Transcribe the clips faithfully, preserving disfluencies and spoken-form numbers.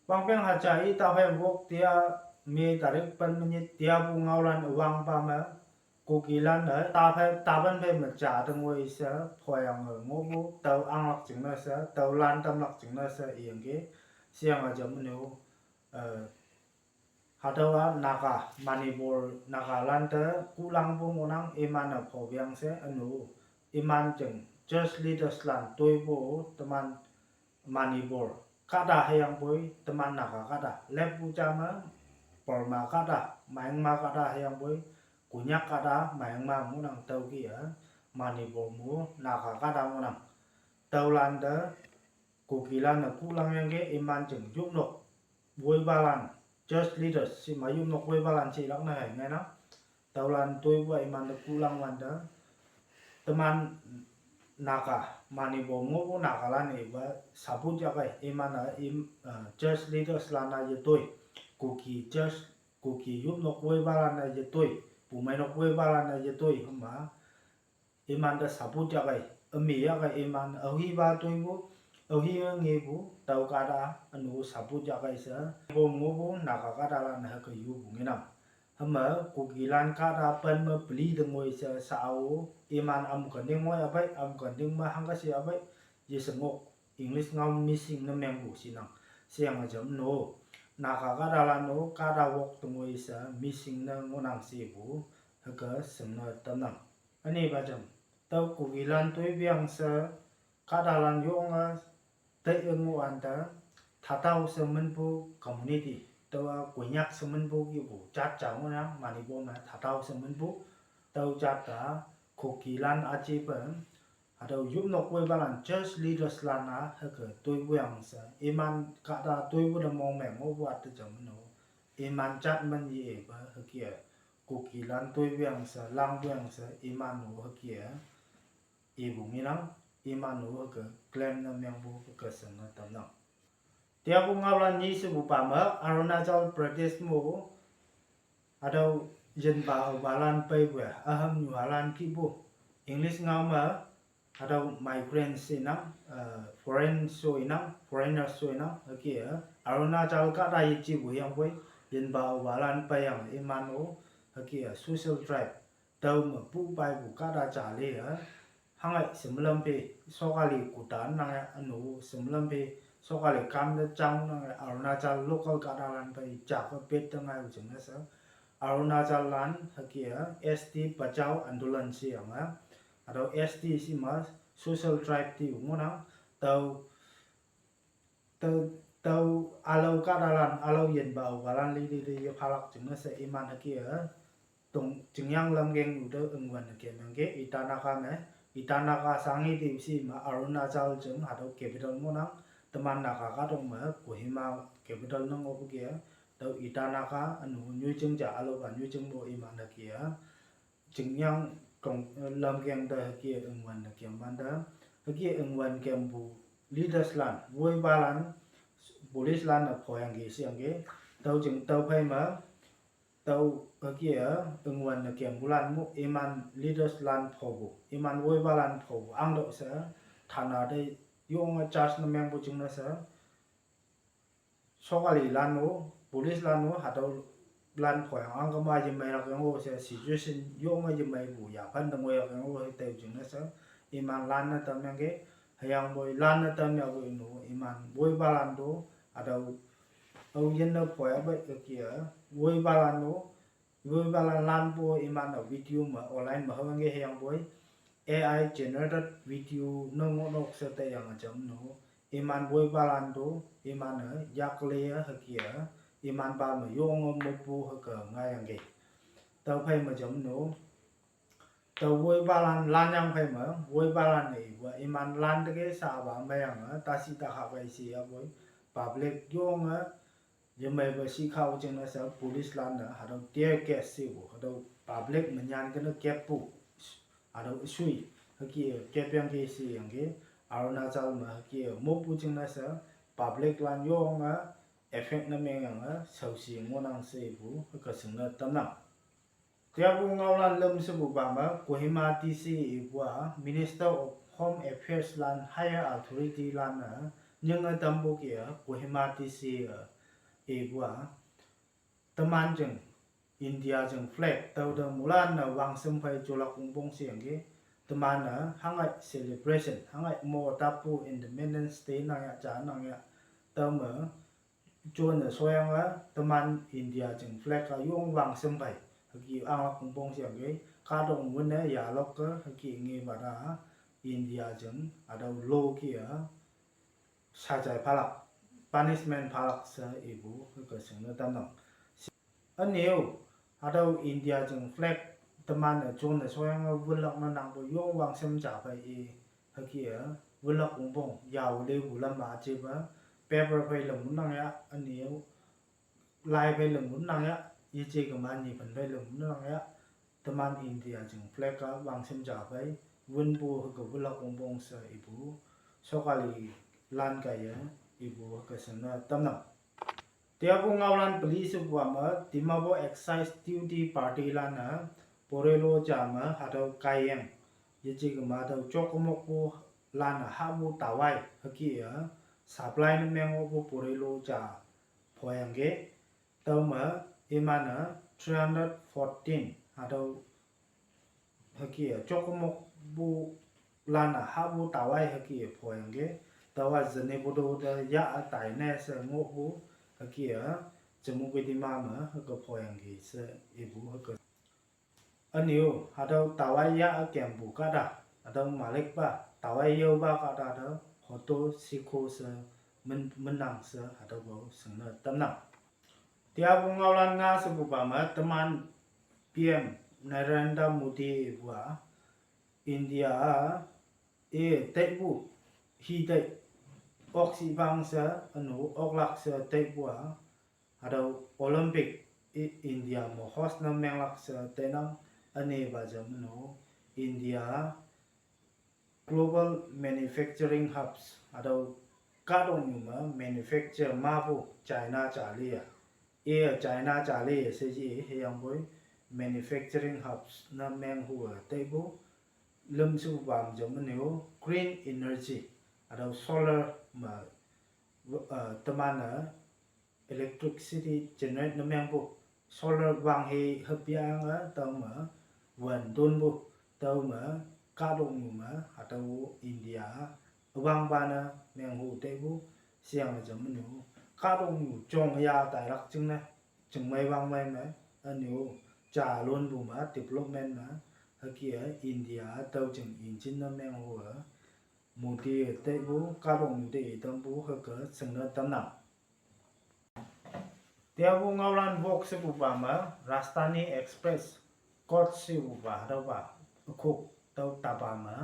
Wangpeng haja i taphei wok tia me tarik pen menit tiapu ngaolan üwangpa me, Kukilan-e taphei tapan phei me ja tengoi she phoyange ngohpu tao anglak jingne she, tao lan tamlak jingne she iyangki, sheyange jam nu, eh, hatüowa Naga, Manipur Nagalan te kuhlangpu ngohnang iman-e phoweang she ünu, iman jing church leaders lan toipu teman Manipur kahta hüyangpoi teman Naga kahta, leppu ja me Burma kahta, Myanmar kahta hüyangpoi Konyak kahta, Myanmar ngohnang tüoki-e, Manipur mu Naga kahta ngohnang. Tüolan te Kukilan-e kuhlangyangki iman jing yopnok woipalan, church leaders shima yopnok woipalan she ilak ne hei ngainang. Tüolan toipu-a iman te kuhlangwante, teman Naga, Manipur ngohpu Nagalan-e ipa support yahkei, iman-e im, eh, church leaders lan-a yetoi, Kuki church, Kuki yopnok woipalan-e yetoi, pumeinok woipalan-e yetoi hüma, imante support yahkei, ümi yahkei iman aohipa toipu, aohi ngepu, tüo kahta ünu support yahkei she, Manipur ngohpu Naga kahtalan hüke yupu ngenang. Hüme Kukilan kahta pen me peli tengoi she sa-o, iman amken ning ngoi apei, amken ning me hangke she apei, yeshingok, English ngao missing ne mengpu shinang, sheyange jam no, Naga kahtalan-o kahta wok tengoi she missing ne ngohnang shepu, hüke shingne tamnang. Ünepa jam, tüo Kukilan toipeang she, kahtalan yonge, tei ngohwante, Tatao she minpu community, tüowa Konyak she minpu kihpu jat ja ngohnang, Manipur me Tatao she minpu, tüo jat-a, Kukilan ajipe, hatüo yopnok woipalan church leaders lan-a hüke toipu yang she, iman kahta toipu te mong me ngohpu ate jam no, iman jat men ye-epe hüke-e, Kukilan toipu yang she, langpu yang she, iman-o hüke-e, ipu ngenang, iman-o hüke claim ne mengpu hüke shingne tamnang. Tiapu ngaolan nyi shepupa me Arunachal Pradesh mo, hatüo yinpa aopalan peipu-e, üham nyuhalan kihpu, English ngao me, hatüo migrants she inang, eh, foreign sho inang, foreigners sho inang, hüke-e, Arunachal kahta yejipu yangpoi, yinpa aopalan peiyange iman-o, hüke-e, social drive, tüo mepu paipu kahta ja le-e, hanghe semlam phe, sokali kutan nange ünu semlam phe, sokali kam te jang nange Arunachal local kahtalan phei jake pet te ngaipu jingne she, Arunachal lan hüke-e, S T Bachao Andolan sheyange, hatüo S T shima social drive te ngohnang, tüo tüo, tüo ülao kahtalan, ülao yinpa aopalan li li li yephalak jingne she iman hüke-e, tong Chingyang lamkeng ute üngwün ne kemyangki, Itanagar me, Itanagar shangi te shima Arunachal jing hatüo capital ngohnang, teman Naga kahtok me Kohima capital ne ngohpu ke, tüo Itanagar ünu nyoijing ja ülaopa nyoijing mo iman hüke-e, Chingyang kong, eh, lamkeng te hüke üngwün ne kemwante, hüke üngwün kempu leaders lan, woipalan, police lan-e phoyangki sheyangki, tüo jing tüophei me, tüo hüke-e, üngwün ne kempulan mo iman leaders lan phopu, iman woipalan phopu, angtüoh she, thana te yonge charge ne mengpu jingne she, sokali lan-o, police lan-o, hatüo lan phoyang angkema yemeilak yang o she situation yonge yemeipu yaphan te ngoiyak yang o she tao jingne she, iman lan ne tamyangki, hüyangpoi lan ne tamyahpu nu, iman woipalan to, hatüo, aoyin ne phoyapei hüke-e, woipalan-o, woipalan lanpu iman-e video me online me hüwangki hüyangpoi, A I generated video ne ngohnok she taiyange jam no, iman woipalan to, iman-e yakle-e hüke-e, imanpa me yonge mepu hüke ngaiyangki. Tüophei me jam no, tao woipalan lanyang phei me, woipalan-e ipu-a, iman lan teke shapa meiyange, tashi tahah pei she yapoi, public yonge, yemeipe shikha-o jingne she police lan-e, hatüo tear gas shepu, hatüo public me nyan kene keppu, hatüo shui, hüke-e, kepyangki sheyangki, Arunachal me hüke-e, mopu jingne she, public lan yonge, effect ne mengyange, shaoshi ngohnang shepu, hüke shingne tamnang. Tiapu ngaolan lüm shepupa me, Kohima D C ipu-a, Minister of Home Affairs lan higher authority lan-e, nying-e tampu kih-e Kohima D C-e ipu-a, teman jing India jing flag tüote mulan-e wangshim phei jolak wongpong sheyangki, teman-e hangai celebration, hangai mo tapu Independence Day nang ya ja nang ya, tüome jone shoyange teman India jing flag-a yong wangshim phei hüke anglak wongpong sheyangki, kahtoknyu wün-e yalok-e hüke ngepa ta, India jing hatüo lo kih-a sajai phalak, punishment phalak she ipu hüke shingne tamnang. Üneo, hatüo India jing flag teman-e jone shoyange wünlak ne nangpu yong wangshim ja phei i, hüke-e wünlak wongpong yao lepu lam-a jepa, paper phei lingpu nang ya, üneo, lai phei lingpu nang ya, yeje kema nyi phen phei lingpu nang ya, teman India jing flag-a wangshim ja phei wünpu hüke wünlak wongpong she ipu, sarkari lan kaiye ipu hüke shingne tamnang. Teapu ngaolan peli shepupa me, Dimapur Excise Duty Party lan-e Porelo ja me hatüo kaiyang, yeje kema tüo jokmokpu lan-e hahpu tawai hüke-e supply ne meng ngohpu Porelo ja phoyangki, tüome iman-e three hundred fourteen hatüo hüke-e jokmokpu lan-e hahpu tawai hüke-e phoyangki, taowa Zunheboto te yah-e taine she ngohpu hüke-e, Chümoukedima me hüke phoyangki she ipu hüke. Üneo, hatüo tawai yah-e kempu kahta, hatüo malikpa, tawai yaopa kahta te, hoto shiko she, min, minnang she, hatüopa shingne tamnang. Teapu ngaolan nga shepupa me, teman P M Narendra Modi ipu-a, India-a, i teipu, hi tei, okshiphang she, üno, oklak she teipu-a, hatüo Olympic, i, India me host ne menglak she teinang, ünepa jam üno, India Global Manufacturing Hubs, hatüo kahtoknyu me manufacture mapu China jali ya. I China jali she ji hüyangpoi manufacturing hubs ne menghu-e teipu, lüm shepupa me jam üno green energy, hatüo solar me, eh, teman-e electricity generate ne mengpu, solar wanghe hüpyange tüome, wün tonpu, tüome, kahtoknyu me hatüo India üwangpa ne menghu teipu, sheyange jam üno, kahtoknyu jong ya tailak jingne, jingmei wangmei me, üno, jalonpu me development me, hüke-e India tüo jing engine ne menghu-e, Modi-e teipu, kahtoknyu te itampu hüke shingne tamnang. Teapu ngaolan wok shepupa me, Rajdhani Express, coach shepupa hatüopa, ükok tüo tapa me,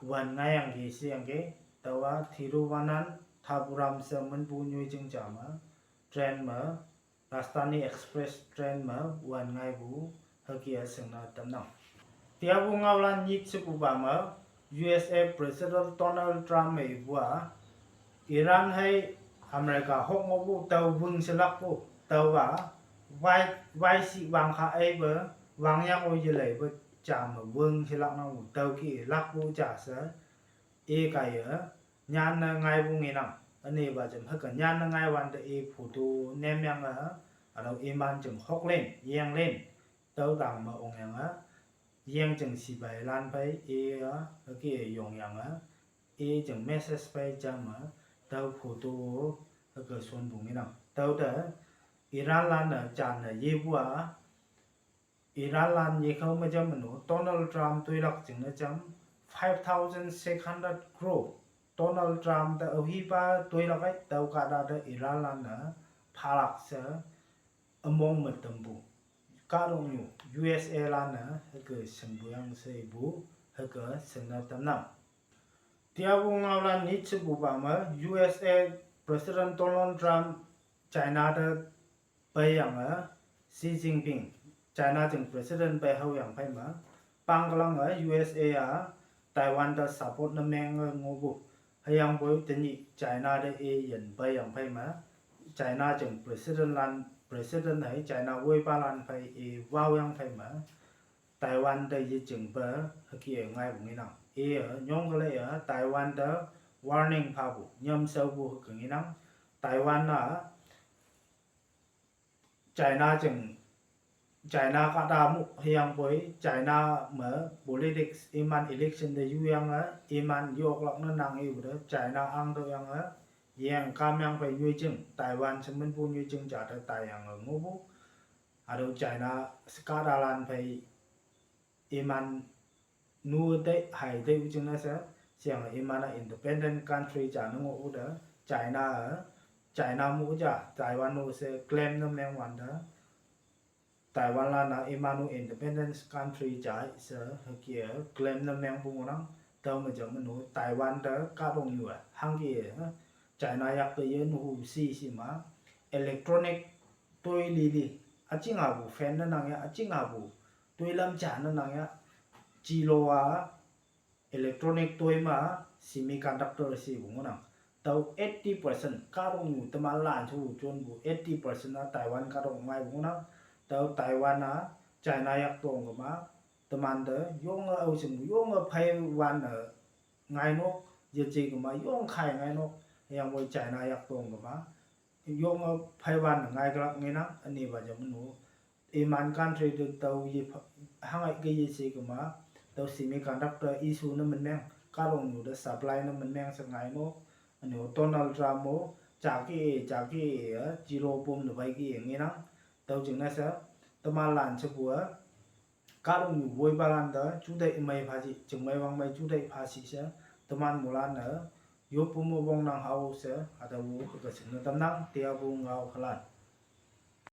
wün ngaiyangki sheyangki, taowa Thiruvananthapuram she minpu nyoijing ja me, train me, Rajdhani Express train me wün ngaipu, hüke-e shingne tamnang. Teapu ngaolan nyit shepupa me, U S A President Donald Trump-e ipu-a, Iran hei America hok ngohpu tao wüng shelakpu, taowa, wai, wai shi wang kha eipe, wangyang-o yeleipe ja me wüng shelak nangpu tüo ki lakpu ja she, i kaiye, nyanne ngaipu ngenang, ünepa jam hüke nyanne ngaiwante i photo nemyange, hatüo iman jing hoklen, yenglen, tüo tang me ongyange, yeng jing sipailan phei i-a, hüke yongyange, i jing message phei jamme, tüo photo, hüke shonpu ngenang. Tüote, Iranlan-e janne yepu-a, Iranlan yekhao me jam üno, Donald Trump toilak jingne jam, five thousand six hundred crore. Donald Trump te aohipa toilak ei, tüo kahta te Iranlan-e phalak she, ümong me tampu. Kahtoknyu U S A lan-e hüke shingpu yang she ipu, hüke shingne tamnang. Teapu ngaolan nyit shepupa me, U S A President Donald Trump China te peiyange, Xi Jinping, China jing President pei haoyang phei me, pangkelange U S A-a, Taiwan te support ne menge ngohpu, hüyangpoi tenyih China te i yin peiyang phei me, China jing Presidentlan, President hei China woipalan phei i waoyang phei me, Taiwan te yejingpe hüke-e ngaipu ngenang. Iye nyongkele-e Taiwan te warning phapu nyam shaopu hüke ngenang. Taiwan-a China jing, China kahta mu hüyangpoi China me politics iman election te yuyange iman yoklak ne nang ipu te China angtüoyange yeng kamyang phei nyoijing Taiwan she minpu nyoijing ja te taiyange ngohpu. Hatüo China kahtalan phei iman nu tei hai tei u jingne she, sheyange iman-a independent country ja ne ngohpu te China-e, China mu ja Taiwan-o she claim ne mengwante Taiwanlan-a iman-o independence country ja she hüke claim ne mengpu ngohnang. Tüome jam menu Taiwan te kahtoknyu-e hangke China yak te ye nuhu shi shi ma electronic toi lili, üjinghapu fan ne nang ya, üjinghapu toilam ja ne nang ya, jilo-a electronic toi ma semiconductor shipu ngohnang. Tüo eighty percent kahtoknyu teman lan shu jonpu eighty percent-a Taiwan kahtok ngaipu ngohnang. Tüo Taiwan-a China yak tong kema temante yonge ao shingpu yonge pheiwan-e ngainok, yeje kema yong khai ngainok, hüyangpoi China yak tong kema yonge pheiwan-e ngaikelak ngenang. Ünepa jam menu iman country te tüo ye pha-, hangai ke yeshe kema, tüo semiconductor issue ne min meng, kahtoknyu te supply ne min meng she ngainok. Üne-o Donald Trump-o jake, jake-e jilo pom ne pei ke ngenang. Tüo jingne she temanlan shepu-a kahtoknyu woipalan te juteih mei phashi, chingmei wangmei juteih phashi she teman moilan-e yoppu me wongnang hao she hatüo hüke shingne tamnang. Teapu ngao halan